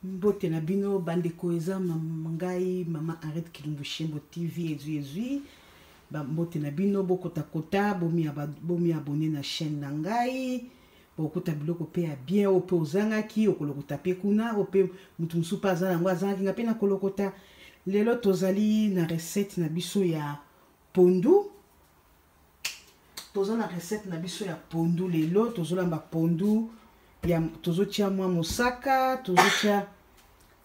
Mbote na bino bandeko, eza ngai mama Henriette Kilumbu Shembo TV ezwi ezwi. Ba mbote na bino, bokota kota, bomi abonner na chaîne na ngai. Bokuta biloko pe ya bien oyo pe ozangaki, okolokota pe kuna, oyo pe mutu mosusu pe aza nango azangaki, nga pe nakolokota. Lelo tozali na recette na biso ya pondu. Toza na recette na biso ya pondu lelo, tozolamba pondu ya, tozotia mwa mosaka,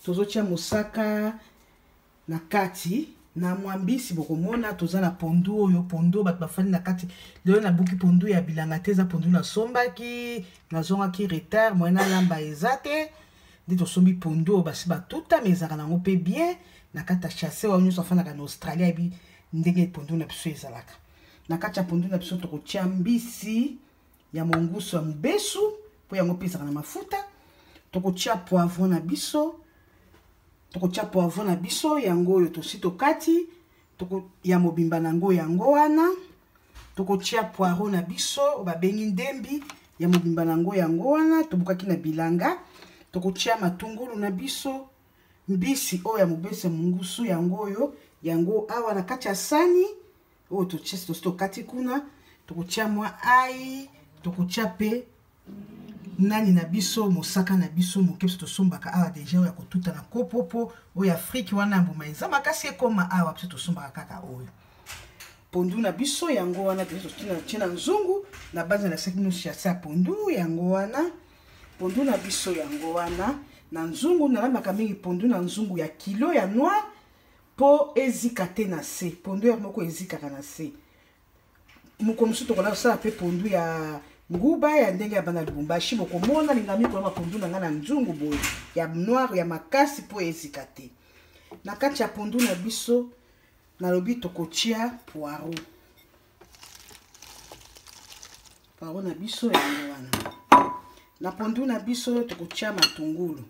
tozotia mosaka na kati na mwa mbisi. Bokomona toza na pondu oyo, pondu bato bafandi na kati. Lelo nabuki pondu ya bilanga te, eza pondu nasombaki, nazongaki retard, moyen nalamba eza te, nde tosombi pondu oyo basi batuta, mais ezalaka nango pe bien na kati ya chasse. Oyo nyonso afandaka na Australie ayebi ndenge pondu na biso ezalaka. Na kati ya pondu na biso tokotia mbisi ya mongusu ya mobesu, po yango pe ezalaka na mafuta. Tokotia poivron na biso, tokotia poivron na biso yango oyo tosi tokati, toko, ya mobimba nango yango wana. Tokotia poireau na biso oyo babengi ndembi, ya mobimba nango yango wana, tobukaki na bilanga. Tokotia matungulu na biso, mbisi oyo ya mobesu ya mongusu yango oyo, yango awa na kati ya sani oyo totie, tosi tokati kuna. Tokotia mwa ail, tokotia pe nani na biso, mosaka na biso moke biso tosombaka awa deja, oyo ya kotuta na kopo, po oyo Afrique wana ya mbuma eza makasi ekoma awa, biso tosombaka kaka oyo. Pondu na biso yango wana deja totie na nzungu, na banza na saki bino chasse ya pondu yango wana. Pondu na biso yango wana na nzungu. Nalambaka mingi pondu na nzungu ya kilo ya noir po ezika te na se. Pondu ya moko ezikaka na se. Moko mosusu tokola kosala pe pondu ya nguba ya ndenge ya bana Lubumbashi. Bokomona lingami kolamba pondu na ngai na nzungu boye ya noir ya makasi po ezika te. Na kati ya pondu na biso nalobi tokotia poireau. Poireau na biso yango wana. Na pondu na biso tokotia matungulu.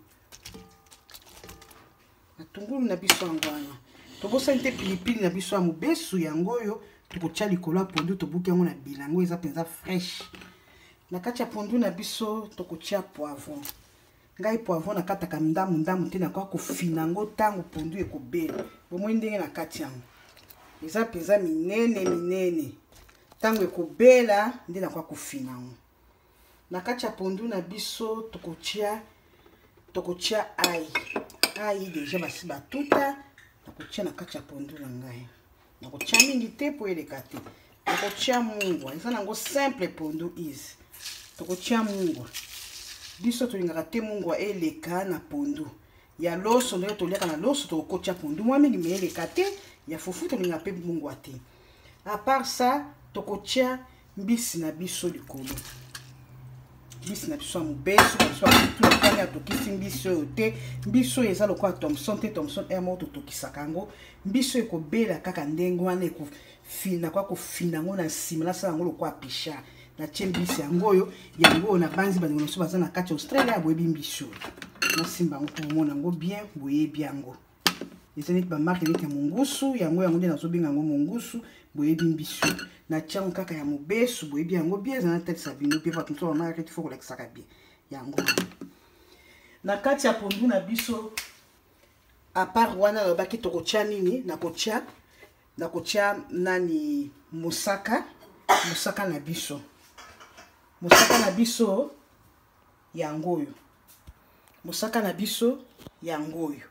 Matungulu na biso yango wana. Tobosani te pilipili na biso ya mobesu yango oyo tokotia likolo ya pondu, tobuki yango na bilango, eza mpenza fresh. Na kati ya pondu na biso tokotia poivron. Ngai poivron nakataka ndamu ndamu te, nakoka kofina yango ntango pondu ekobela. Bomoni ndenge na kati yango eza mpenza minene minene, ntango ekobela nde nakoka kofina yango. Na kati ya pondu na biso tokotia ail. Ail deja basi batuta, nakotia na kati ya pondu na ngai. Nakotia mingi te po eleka te. Nakotia mungwa, eza nango simple pondu easy. Tokotia mungwa. Biso tolingaka te mungwa eleka na pondu. Ya loso ndenge toliaka na loso tokotia pondu mwa mingi, mais eleka te. Ya fufu tolingaka pe mungwa te. À part ça, tokotia mbisi na biso likolo. Mbisi na biso ya mobesu, na biso ya kutu, na kanya tokisi mbisi oyo te. Mbisi oyo eza lokola Thomson te, Thomson air moko totokisaka yango. Mbisi oyo ekobela kaka ndenge wana, ekofina kwa kofina yango na nsima, nasala yango lokola picha. Natie mbisi yango oyo, yango oyo nabanzi bandeko na biso baza na kati ya Australia, boyebi mbisi oyo. Nasimba yango mpo bomona yango bien, boyebi yango. Eza neti ba marque neti ya mongusu, yango yango nde nazobenga yango mongusu, boyebi mbisi oyo. Natie yango kaka ya mobesu, boyebi yango bien, eza natalisa bino bien, bato mosusu ba marque il faut kolakisaka bien. Yango wana. Na kati ya pondu na biso, à part wana nalobaki tokotia nini, nakotia nani, mosaka, mosaka na biso. Mosaka na biso yango oyo. Mosaka na biso yango oyo.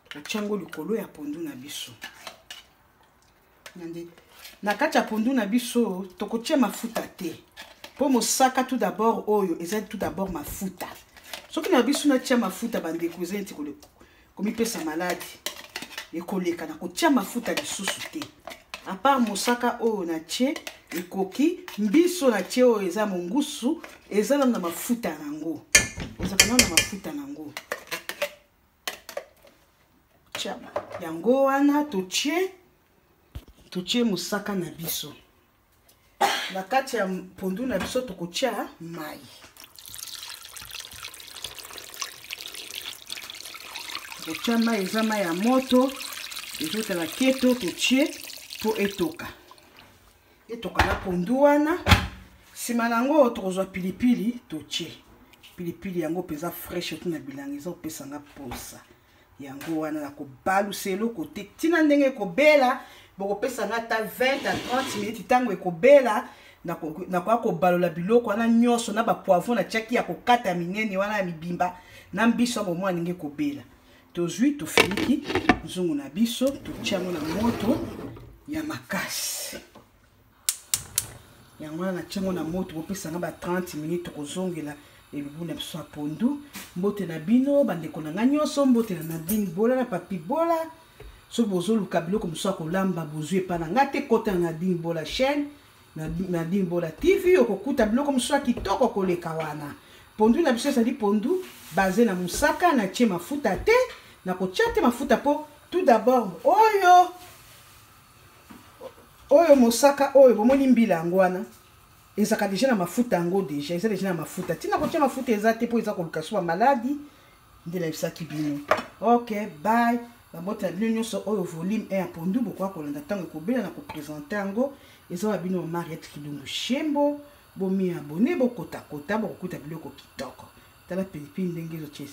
Totia yango likolo ya pondu na biso. Nande, na kati ya pondu na biso tokotia mafuta te. Po mosaka tout d'abord oyo eza tout d'abord mafuta. Soki na biso natia mafuta bandeko eza neti komipesa maladi. Ekoleka na kotia mafuta lisusu te. À part mosaka oyo natie ekoki, mbiso natie oyo eza mongusu, eza nanu na mafuta nango. Ezaka nanu na mafuta nango. Tia yango wana totie mosaka na biso. Na kati ya pondu na biso tokotia mai. Tokotia mai, eza mai ya moto, ezotala keto, totie po etoka. Etoka na pondu wana. Sima nango tokozwa pilipili totie. Pilipili yango mpenza fraîche tu na bilanga eza kopesa nga posa. Yango wana nakobalusa eloko te ntina ndenge ekobela. Bokopesa nga ata 20 à 30 minutes. Ntango ekobela, nakoya kobalola biloko wana nyonso na bapoivron natiaki ya kokata minene wana ya mibimba na mbiso ya bomwana. Ndenge ekobela, tozwi, tofiniki nzungu na biso, totia yango na moto ya makasi. Yango wana natia yango na moto. Bopesanga ba 30 minutes, tokozongela elubu na biso ya pondu. Mbote na bino, bandeko na ngai nyonso. Mbote na Nadine Bola na Papi Bola. Soki bozoluka biloko mosusu ya kolamba, bozwi epa na ngai te. Kota na Nadine Bola chaîne, Nadine Bola TV, okokuta biloko mosusu ya kitoko koleka wana. Pondu na biso ezali pondu base na mosaka. Natie mafuta te, nakotia te mafuta mpo tout d'abord oyo mosaka oyo bomoni mbila yango wana ezalaka déjà na mafuta. Yango déjà eza déjà na mafuta. Ntina kotia mafuta eza te mpo eza koluka so bamaladi nde nayebisaki bino. Ok, bye, bambote na bino nyonso. Oyo volume 1 ya pondu. Bokoka kolanda ntango ekobela na koprésenter yango. Eza wa bino Mariette Kilungu Shembo. Bomi abonner, bokotakota, bokokuta biloko kitoko. Tala pilipili ndenge ezotia.